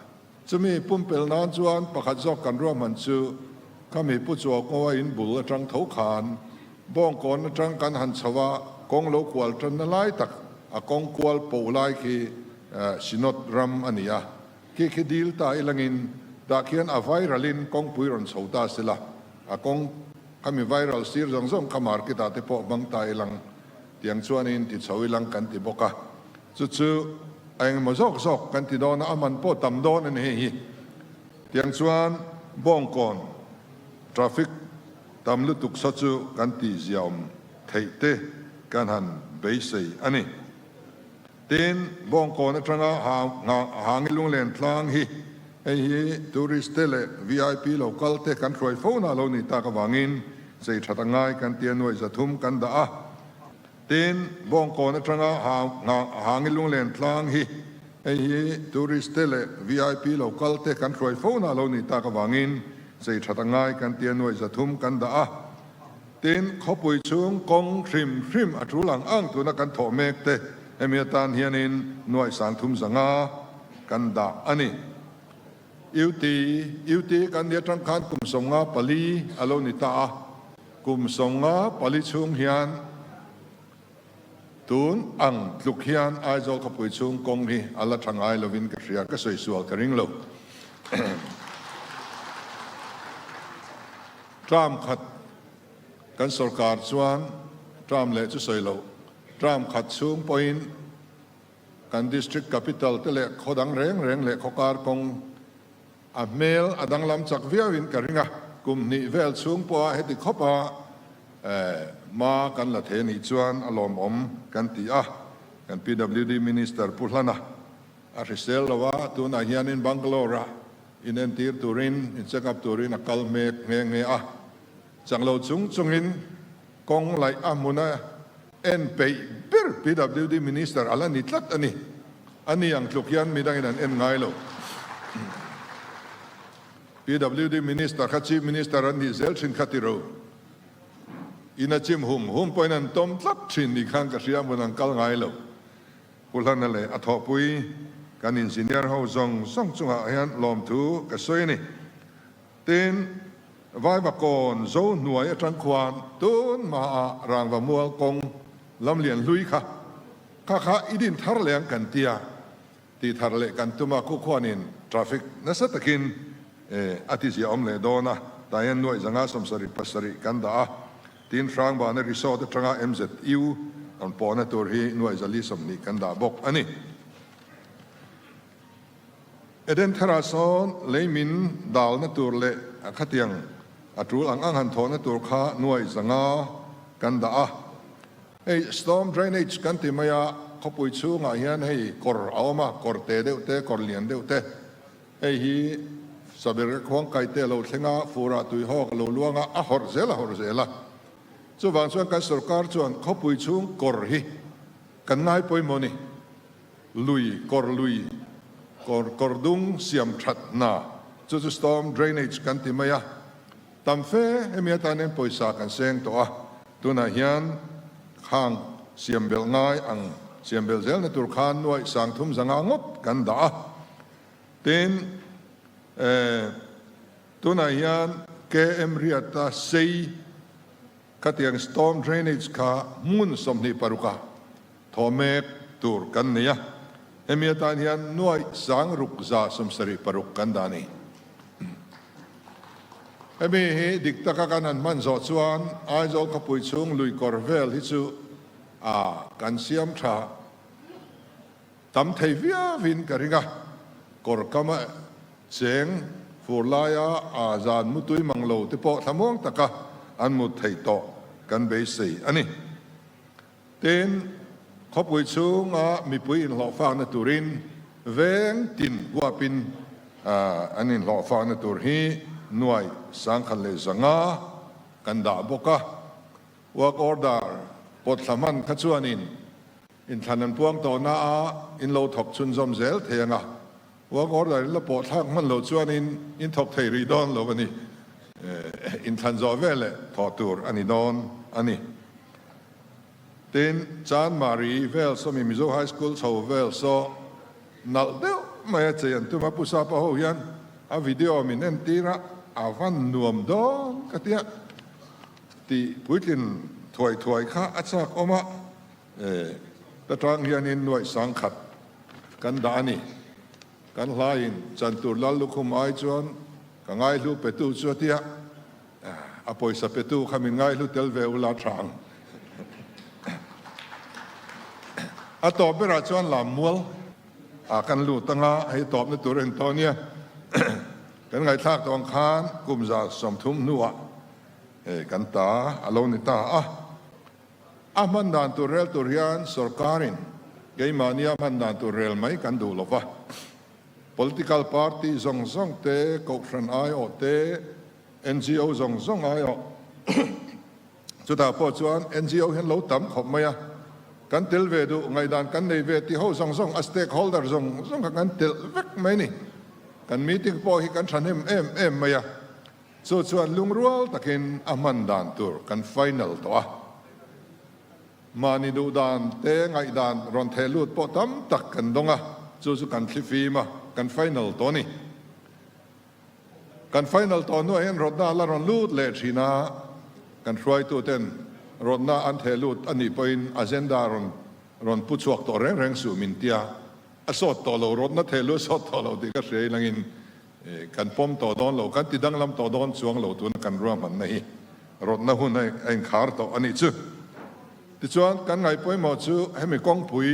Chumi pumpelh nan chuan pakhat zawk kan ruahman chu khami Pu Chuaukawa in bul atang tho khan Bawngkawn atang kan han chho a, kawng lo kual tanna lai tak a kawng kual poh lai khi Synod ram a ni a, khi khi dil ta ilangin tah khian a viral in kawngpui rawn chho ta sela, a kawng khami viral sir zawng zawng kha market ah te pawh hmang ta ilang tiang chuanin ti chho ilang kan ti bawk a. Chu chu a engemaw zawk zawk kan ti dawn a, a man pawh tam dawn a ni hei hi. Tiang chuan Bawngkawn traffic tam lutuk saw chu kan tih ziaawm theih te kan han beisei a ni. Tin, Bawngkawn atanga Hangi Lunglen tlang hi hei hi tourist te leh vip lo kal te kan hruai fo na lo nih tak avangin chei that a ngai kan tia nuaih 300 kan dah a. Tin, Bawngkawn atanga Hangi Lunglen tlang hi hei hi tourist te leh vip lo kal te kan hruai fo na lo nih tak avangin chei that a ngai kan tia nuaih 300 kan dah a. Tin, khawpui chhung kawng hrim hrim a tul ang ang tuna kan thawh mek te hemi atan hianin nuaih 350 kan dah a ni. UT, UT kan nia tang khan kum 54 a lo ni ta a, kum 54 chhung hian. Tun ang tluk hian Aizawl khawpui chhung kawng hi a la tha ngai lovin ka hria, ka sawi sual ka ring lo. Term khat kan sorkar chuan term leh chu sawi loh, term khat chhung pawhin kan district capital te leh khaw dang reng reng leh khawkar kawng a hmel a danglam chak viauin ka ring a, kum hnih vel chhung pawha heti khawpa hma kan la thei anih chuan a lawmawm kan ti a, kan PWD Minister Pu Hlana a hrisel lo a, tunah hianin Bangalore-ah inentir turin, in check up turin a kal hmek nghe nghe a, changlo chung chungin kawng laih a hmuna en peih ber PWD Minister a la ni tlat a ni. A ni ang tluk hian midangin an en ngai lo. PWD Minister kha Chief Minister an nih zel thin kha ti ro. In a chim hum hum pawhin an tawm tlat thin ni khan ka hria hmun an kal ngai lo. Pu Hlana leh a thawhpui kan engineer ho zawng zawng chungah hian lawmthu ka sawi a ni. Tin, Vaivakawn zo hnuai atang khuan tun hmaah rangva mual kawng lam lian hlui kha kha kha i din thar leh ang kan tia tih thar leh kan tum a, khu khuanin traffic nasa takin a ti zia awm leh dawn a, tah hian nuaih zanga 77 kan dah a, tin Hrangbana resort atanga MZU an pawhna tur hi nuaih 420 kan dah bawk a ni. Eden tharah sawn lei min dalna tur leh a khatiang a tul ang ang han thawhna tur kha nuai 500 kan dah a. Hei storm drainage kan ti mai a, khawpui chhungah hian hei kawr a awm a, kawr te deuh te, kawr lian deuh te. Hei hi Saber khuangkai te a lo thleng a, furah tuihawk a lo luang a, a hawrh zel a hawrh zel a. Chuvang chuan kan sorkar chuan khawpui chhung kawr hi kan ngai pawimawh a ni. Lui, kawr lui, kawr kawr dung siam that hna, chu chu storm drainage kan ti mai a. Tam fe hemi atan hian pawisa kan seng tawh a, tunah hian khang siam belh ngai ang siam belh zelna tur khan nuaih 30 500 ngawt kan dah a. Tin, tunah hian KM Riata sei Khatiang storm drainage kha hmun 26 a thaw mek tur kan nei a, hemi atan hian nuaih 6176 kan dah a ni. Hemi hi dik taka kan han hman zawh chuan Aizawl khawpui chhung lui kawr vel hi chu a kan siam tha Tam thei viauin ka ring a, kawr kama cheng fur laia a zan mutui mang lo te pawh thlamuang taka an mut theih tawh kan beisei a ni. Tin, khawpui chhunga mipui inhlawhfakna turin veng tin huapin an inhlawhfakna tur hi nuai 1100 kan dah bawk a. Work order pawt thla hman kha chuanin Inthlan an puang tawh na a, in lo thawk chhunzawm zel thei ang a. Work order in la pawh thlak hman lo chuanin in thawk thei rih dawn lo a ni. Inthlan zawh veleh thawh tur a ni dawn a ni. Tin, Chanmari vel saw mi Mizo High School chho vel saw nalh deuh mai a chei an tum a, Pu Sapa ho hian a video min entir a, a van nuam dawn ka tia tih puitlin thuai thuai kha a chak awm a. E, ta tang hianin nuaih 10,000 kan dah a ni. Kan hlaiin chan tur lal lukhum ai chuan ka ngaihlu petu chu a tia, a pawisa petu kha min ngaihlu tel ve ula tha ang. A tawp berah chuan lammual ah kan lut anga, hei tawpna tur en tawh nia. Kan ngaihthlak tawh ang khan kum 130 hnuah kan ta a lo ni ta a. A hman dan tur rel tur hian sorkarin keimahnia hman dan tur rel mai kan duh lo va. Political party zawng zawng te, kohhran aiawh te, ngo zawng zawng aiawh chutah pawh chuan ngo hian lo tam khawp mai a. Kan tel ve duh, ngaihdan kan nei ve tih ho zawng zawng, a stakeholder zawng zawng kha kan telh vek mai ni. Kan meeting pawh hi kan thahnem em em mai a. Chu chuan lungrual takin a hman dan tur kan final tawh a. Mahni duh dan te ngaihdan rawn theh lut pawh tam tak kan dawng a, chu chu kan thlifim a, kan final tawh a ni. Kan final tawh hnuah hian rawtna a la rawn lut leh thin a, kan hruaituten rawtna an theh lut a nih pawhin agenda rawn. Rawn pu chhuak tawh reng reng suh min tia, a sawt tawh lo, rawtna theh lu a sawt tawh lo tih ka hria ilangin kan pawm tawh dawn lo, kan ti danglam tawh dawn chuang lo tuna kan ruahmanna hi rawtna hun a inkhar tawh a nih chu. Tichuan kan ngaihpawimawh chu hemi kawngpui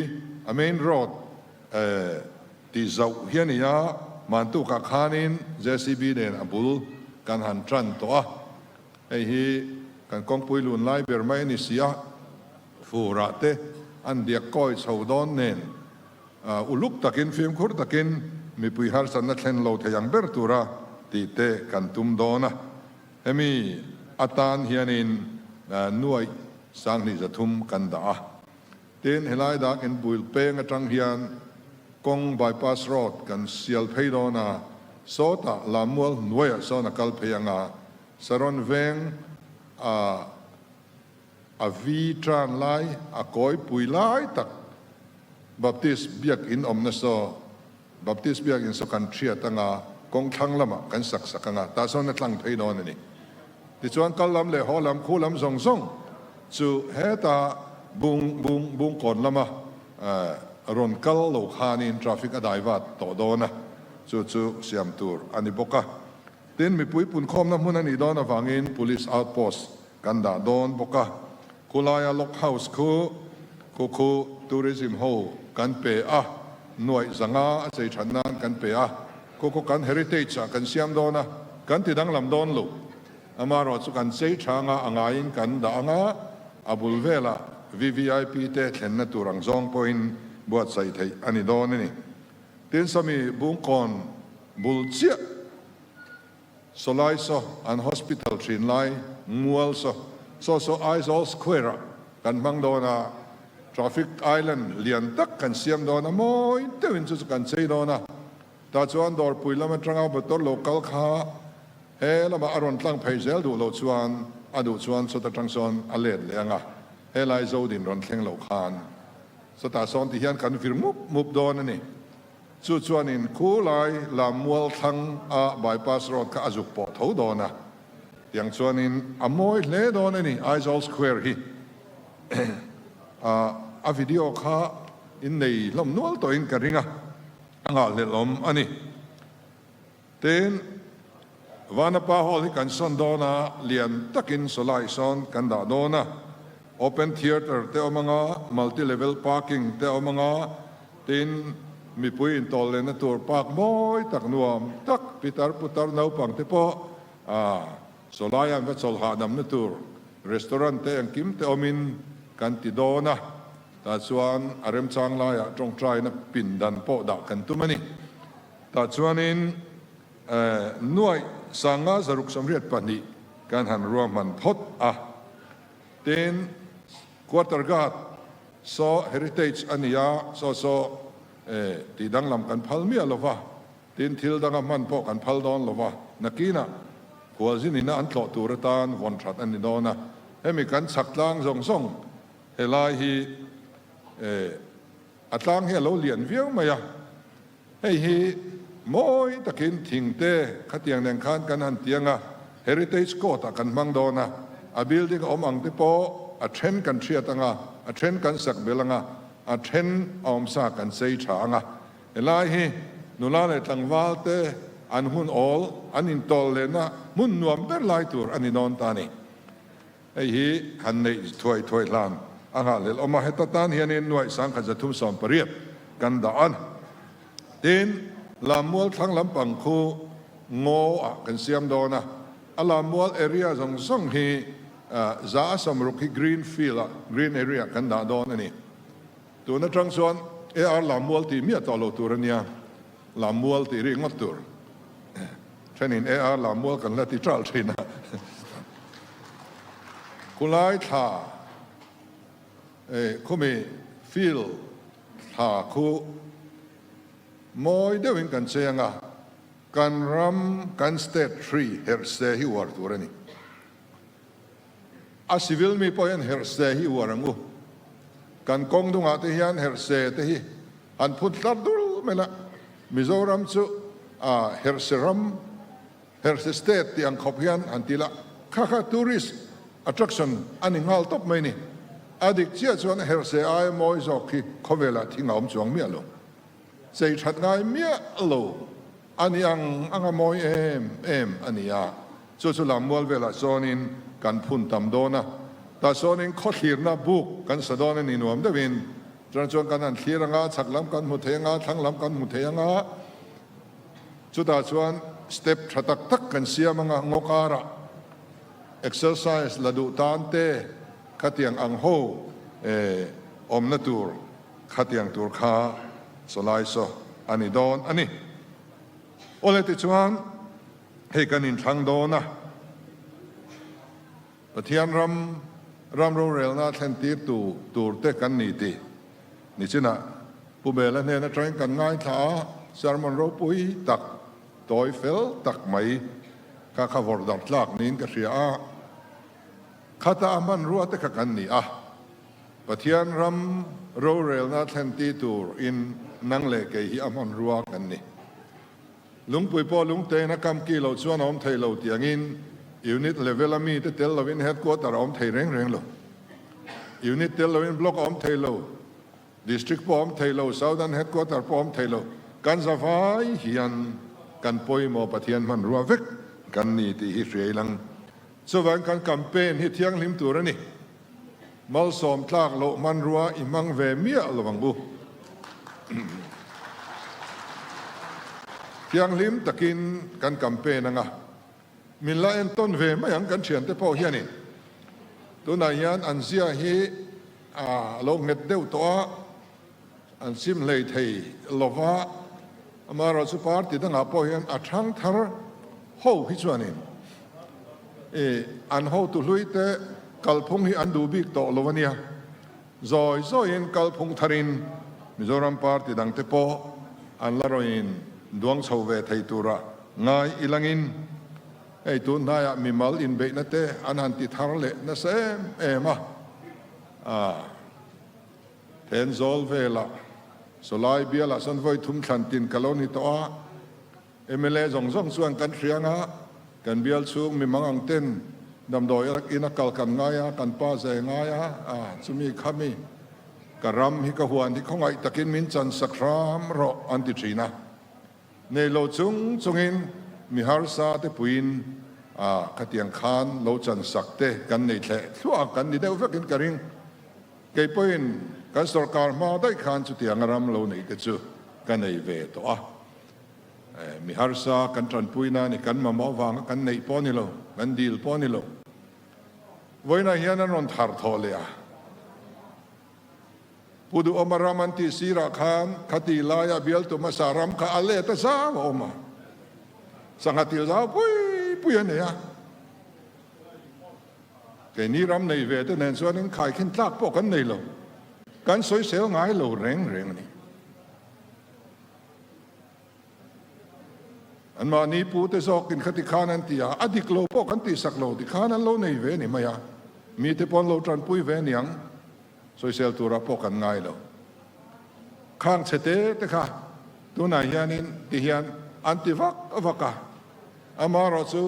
a main road tih zauh hi a ni a, Mantukah khanin JCB nen a bul kan han tan tawh a, hei hi kan kawngpui lun lai ber mai a ni si a. Furah te an diak kawi chho dawn nen uluk takin fimkhur takin mipui harsatna thlen lo thei ang ber tura tih te kan tum dawn a. Hemi atan hianin nuaih 20 300 kan dah a. Tin, helai dak inbuil peng atang hian kawng bypass road kan sial phei dawn a, sawtah Lammual hnuaiah sawn a kal phei ang a, Saron veng a A vi tan lai, a kawi pui lai tak Baptist biakinn awmna saw, Baptist biakinn saw kan hriat anga kawng thlang lamah kan sak sak anga tah sawn a tlang phei dawn a ni. Tichuan kal lam leh haw lam, khu lam zawng zawng chu heta bung bung bungkawn lama rawn kal lo khanin traffic a dai vat tawh dawn a, chu chu siam tur a ni bawk a. Tin, mipui punkhawmna hmun a nih dawn avangin Police outpost Kan dah dawn bawk a, khulaia Lock House khu khu khu tourism ho kan pe a, nuaih zanga a chei that nan kan pe a, khu khu kan heritage ah kan siam dawn a, kan ti danglam dawn lo. Amaherawh chu kan chei tha anga a ngaiin kan dah anga, a bul velah VVIP te thlenna tur ang zawng pawhin buatsaih theih a ni dawn a ni. Tin, sawmi Bungkawn bul chiah. Sawlai saw an hospital thin lai mual saw saw saw Aizawl Square ah kan hmang dawn a, traffic island lian tak kan siam dawn a, mawi deuhin chu chu kan chei dawn a, tah chuan dawrpui lam atanga motor lo kal kha he lamah a rawn tlang phei zel duh loh chuan a duh chuan sawta tang sawn a let leh ang a, helai Zodin rawn thleng loh khan sawtah sawn ti hian kan vir mup mup dawn a ni. Chu chuanin khulai Lammual thlang a bypass road kha a zuk pawh tho dawn a, tiang chuanin a mawi hle dawn a ni Aizawl Square hi. A video kha in nei hlawm nual tawhin ka ring a, a nghahhlelhawm a ni. Tin, Vanapa Hall hi kan sawn dawn a, lian takin sawlai sawn kan dah dawn a. Open Theatre te awm anga, multi level parking te awm anga, tin, mipui intawl lehna tur park mawi tak nuam tak pitar putar naupang te pawh sawlai an va chawl hahdamna tur restaurant te engkim te awmin kan ti dawn a. Tah chuan a remchang laiah tawngtaina pindan pawh dah kan tum a ni. Tah chuanin nuaih sanga 682 kan han ruahman phawt a. Tin, Quarter Guard saw heritage a ni a, saw saw tih danglam kan phal miah lo va, tin thil danga hman pawh kan phal dawn lo va, nakinah khualzin ina an tlawh tur atan vawn that a ni dawn a. Hemi kan chhak tlang zawng zawng helai hi a tlang hi a lo lian viau mai a. Hei hi mawi takin thing te khatiang nen khan kan han tiang a, Heritage Court ah kan hmang dawn a, a building a awm ang te pawh a then kan hriat ang a, a then kan sak bel ang a, a then a awmsa kan chei tha ang a. Helai hi nula leh tlangval te an hun awl, an intawl lehna hmun nuam ber lai tur a ni dawn ta a ni. Hei hi han neih thuai thuai hlan a nghahhlelh awm a, heta tan hianin nuaih 1380 kan dah a. Tin, Lammual thlang lampang khu ngaw ah kan siam dawn a, a Lammual area zawng zawng hi za a 60 hi green field ah, green area kan dah dawn a ni. Tun atang chuan AR Lammual tih miah tawh lo tur a nia, Lammual tih ri ngawt tur. Thenin AR Lammual kan la ti ṭalh ṭhin a. Khulai thla khumi field thla khu mawi deuhin kan cheng a, kan ram kan state tree herhse hi uar tur a ni. A civil mi pawh hian herhse hi uar ang u. Kan kawng dungah te hian herhse te hi han phut tlar dul mai la, Mizoram chu a herhse ram, herhse state tih ang khawp hian han ti la, kha kha tourist attraction a ni nghal tawp mai ni. A dik chiah chuan herhse aia mawi zawk hi khawvelah thing a awm chuang miah lo. Chei that ngai miah lo a ni ang anga mawi em em a ni a, chu chu lammual velah sawnin kan phun tam dawn a, tah sawnin khawthlirna buk kan sa dawn a ni nuam deuhin chuan chuan kan han thlir anga, chhak lam kan hmu thei anga, thlang lam kan hmu thei anga, chutah chuan step tha tak tak kan siam anga ngaw karah exercise la duh tan te khatiang ang ho awmna tur Khatiang tur kha chawlai saw a ni dawn a ni. Awle tichuan hei kan inthlang dawn a, Pathian ram ram rorelna thlen tir tu tur te kan ni tih nichinah Pu Bela hnen atangin kan ngaithla a, sermon ropui tak, tawi fel tak mai kha kha vawrh darh tlak niin ka hria a, khata a hmanrua te kha kan ni a. Pathian ram rorelna thlen ti tur in nang leh kei hi a hmanrua kan ni. Lungpui pawh lungtein a kam ki loh chuan a awm thei lo tiangin unit level a mite tel lovin headquarter a awm thei reng reng lo. Unit tel lovin block a awm thei lo, district pawh a awm thei lo, southern headquarter pawh a awm thei lo. Kan zavai hian kan pawimawh Pathian hmanrua vek kan ni tih hi hria ilang. Chuvangin kan campaign hi thianghlim tur a ni. Malsawm tlak loh hmanrua i hmang ve miah lo ang u. Thianghlim takin kan campaign anga min la entawn ve mai ang kan thiante pawh hianin tunah hian an zia hi a lo nghet deuh tawh a, an sim hlei thei lova, amaherawhchu party dangah pawh hian a thang thar ho hi chuanin I an hotu hlui te kalphung hi an duh bik tawh lo a nia. Zawi zawiin kalphung tharin Mizoram party dang te pawh an la rawn duang chho ve thei tura ngai ilangin hei tun hnaiah mimal inbeihna te an han ti thar leh nasa em em a. Thenzawl velah Sawlai bialah sawn vawi thum thlan tin ka lo ni tawh a. Mla zawng zawng chuan kan hriang a, kan bial chhung mi mang ang ten damdawi in a kal kan ngai a, kan pa zai ngai a, a chumi khami ka ram hi ka huan hi khawngaih takin min chan sak hram rawh an ti thin a. Nei lo chung chungin mi harsa te puiin a khatiang khan lo chan sak te kan nei thleh thluah a, kan ni deuh vekin ka ring. Kei pawhin kan sorkar hma daih khan chutianga ram lo neih te chu ka nei ve tawh a. Mi harsa kan tanpuina a ni, kan mamawh avanga kan neih pawh a ni lo, kan dil pawh a ni lo. Vawiinah hian an rawn thar thawh leh a. Pu Duhawma ram an tih sirah khan khati laia bialtu hmasa ram kha a let a zau a awm a, sangha til zau pui pui a nei a. Keini ram nei ve te nen chuan inkhaikhin tlak pawh kan nei lo, kan sawisel ngai lo reng reng a ni. Anmahni pute zawkin khati khan an ti a, a dik lo pawh kan tihsak lo tikhan an lo nei ve ni mai a, mite pawh an lo tanpui ve niang, sawisel turah pawh kan ngai lo. Khang chhe te te kha tunah hianin tihian an ti vak vak a, amaherawhchu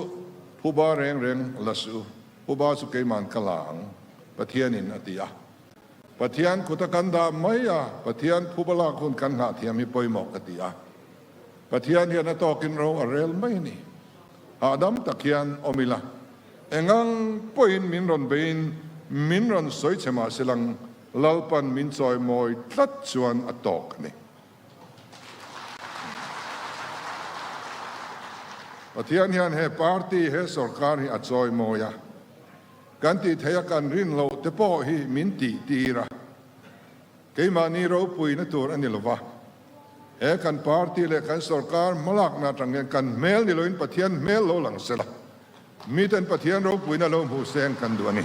phuba reng reng la suh u, phuba chu keiman ka la ang, Pathianin a ti a. Pathian kut a kan dah mai a, Pathian phuba lak hun kan nghah thiam hi pawimawh ka ti a. Pathian hian a tawkin ro a rel mai a ni. Hahdam tak hian awm ila, engang pawhin min rawn beiin min rawn sawi che mah silang Lalpan min chawimawi tlat chuan a tawk a ni. Pathian hian he party, he sorkar hi a chawimawi a. Kan tih theih a kan rin loh te pawh hi min tih tir a, keimahni ropuina tur a ni lo va, he kan party leh kan sorkar hmalakna atang hian kan hmel ni loin Pathian hmel lo lang se la, miten Pathian ropuina lo hmuh seng kan duh a ni.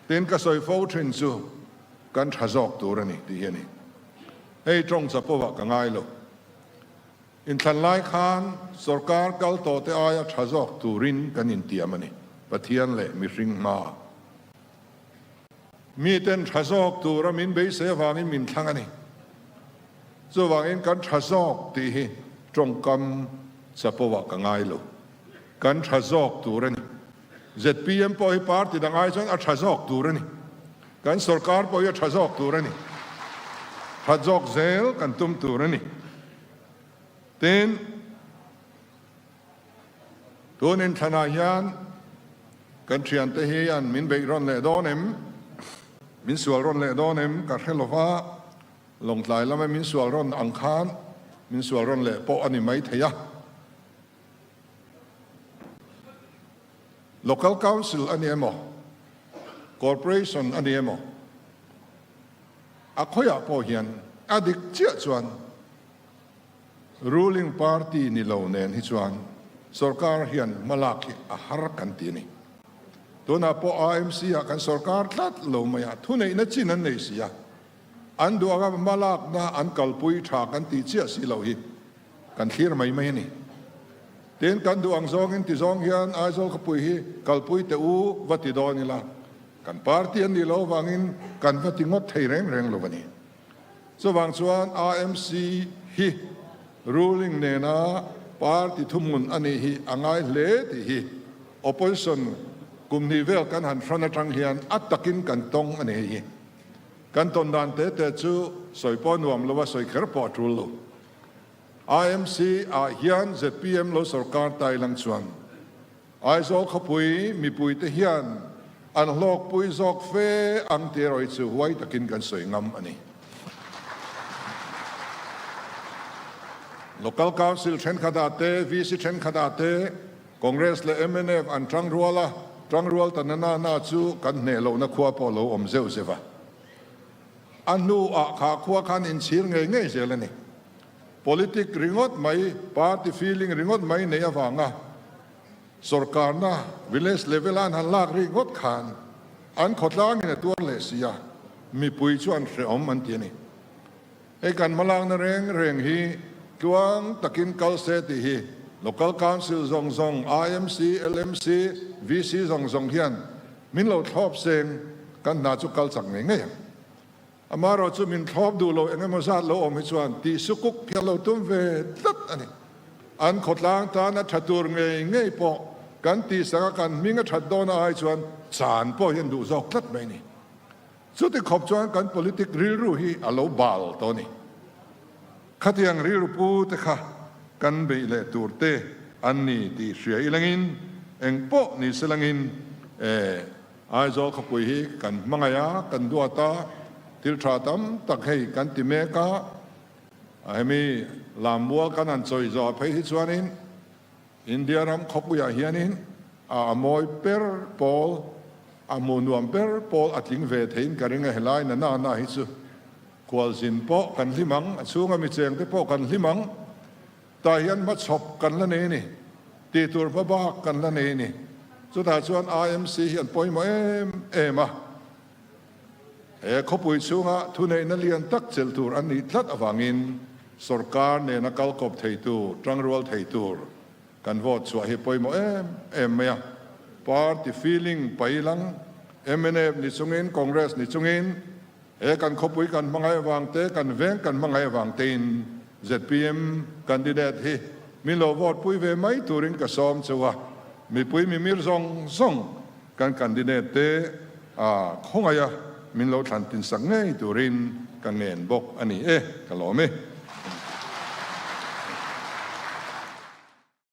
Tin, ka sawi fo thin chu kan tha zawk tur a ni tih hi a ni. Hei tawng chapo ah ka ngai lo. Inthlan lai khan sorkar kal tawh te aia tha zawk turin kan intiam a ni, Pathian leh mihring hmaah. Miten tha zawk tura min beisei avangin min thlang a ni. Chuvangin kan tha zawk tih hi tawngkam chapo ah ka ngai lo. Kan tha zawk tur a ni. Zpm pawh hi party dang ai chuan a tha zawk tur a ni. Kan sorkar pawh hi a tha zawk tur a ni. That zawk zel kan tum tur a ni. Tin, tun inthlanah hian kan thiante hian min beih rawn leh dawn em, min sual rawn leh dawn em ka hre lova, Lawngtlai lama min sual rawn ang khan min sual rawn leh pawh a ni mai thei a. Local Council a ni emaw, Corporation a ni emaw, a khawiah pawh hian a dik chiah chuan Ruling party ni lo nen hi chuan sorkar hian hmalak hi a har kan ti a ni. Tunah pawh AMC ah kan sorkar tlat lo mai a, thuneihna chin an nei si a, an duh anga hmalakna an kalpui tha kan tih chiah si lo hi kan thlir mai mai a ni. Tin, kan duh ang zawngin ti zawng hian Aizawl khawpui hi kalpui teh u va ti dawn ila, kan party an nih loh avangin kan va ti ngawt thei reng reng lo a ni. Chuvang chuan AMC hi ruling nena party thuhmun a nih hi a ngai hle tih hi opposition kum hnih vel kan han hran atang hian a takin kan tawng a ni hei hi. Kan tawn dan te te chu sawi pawh nuam lo a, sawi kher pawh a tul lo. AMC ah hian zpm lo sorkar ta ilang chuan Aizawl khawpui mipuite hian an hlawkpui zawk fe ang tih erawh hi chu huai takin kan sawi ngam a ni. Local Council thenkhatah te, VC thenkhatah te Congress leh mnf an tangrual a, tangrual ta na na na chu kan hneh lohna khua pawh lo awm zeuh zeuh a. A hnuah kha khua khan inchhir ngei ngei zel a ni. Politic ringawt mai, party feeling ringawt mai neih avanga sorkarna village level a an han lak rik ngawt khan an khawtlangin a tuar leh si a, mipui chu an hrehawm an ti a ni. Hei kan hmalakna reng reng hi tluang takin kal se tih hi Local Council zawng zawng, IMC, LMC, VC zawng zawng hian min lo thlawp seng kan hna chu kal chak ngei ngei ang. Amaherawh chu min thlawp duh lo eng emaw zat lo awm hi chuan tih sukuk hi a lo tum ve tlat a ni. An khawtlang tan a tha tur ngei ngei pawh kan tihsak a kan hming a that dawn a ai chuan chan pawh hi an duh zawk tlat mai a ni. Chuti khawp chuan kan politic rilru hi a lo bal tawh a ni. Khatiang rilru pu te kha kan beih leh tur te an ni tih hria ilangin eng pawh ni se langin e Aizawl khawpui hi kan hmangaih a, kan duat a, thil tha tam tak hei kan ti mek a, hemi lammual kan han chawi zawh phei hi chuanin India ram khawpuiah hianin a mawi ber pawl, a hmuh nuam ber pawl a tling ve theiin ka ring a, helai na na na hi chu khualzin pawh kan hlim ang, a chhunga mi chengte pawh kan hlim ang. Tah hian hmachhawp kan la nei a ni, tih tur hma bak kan la nei a ni. Chutah chuan IMC hi an pawimawh em em a, he khawpui chhunga thuneihna lian tak chelh tur an nih tlat avangin sorkar nena kal kawp thei tur, tangrual thei tur kan vote chhuah hi pawimawh em em mai a. Party feeling pailang, mnf ni chungin, Congress ni chungin, He kan khawpui kan hmangaih avang te, kan veng kan hmangaih avang tein zpm candidate hi min lo vote pui ve mai turin ka sawm cheu a, mipui mimir zawng zawng kan candidate te a khawngaih a min lo thlan tin sak ngei turin ka ngen bawk a ni e, ka lawm e.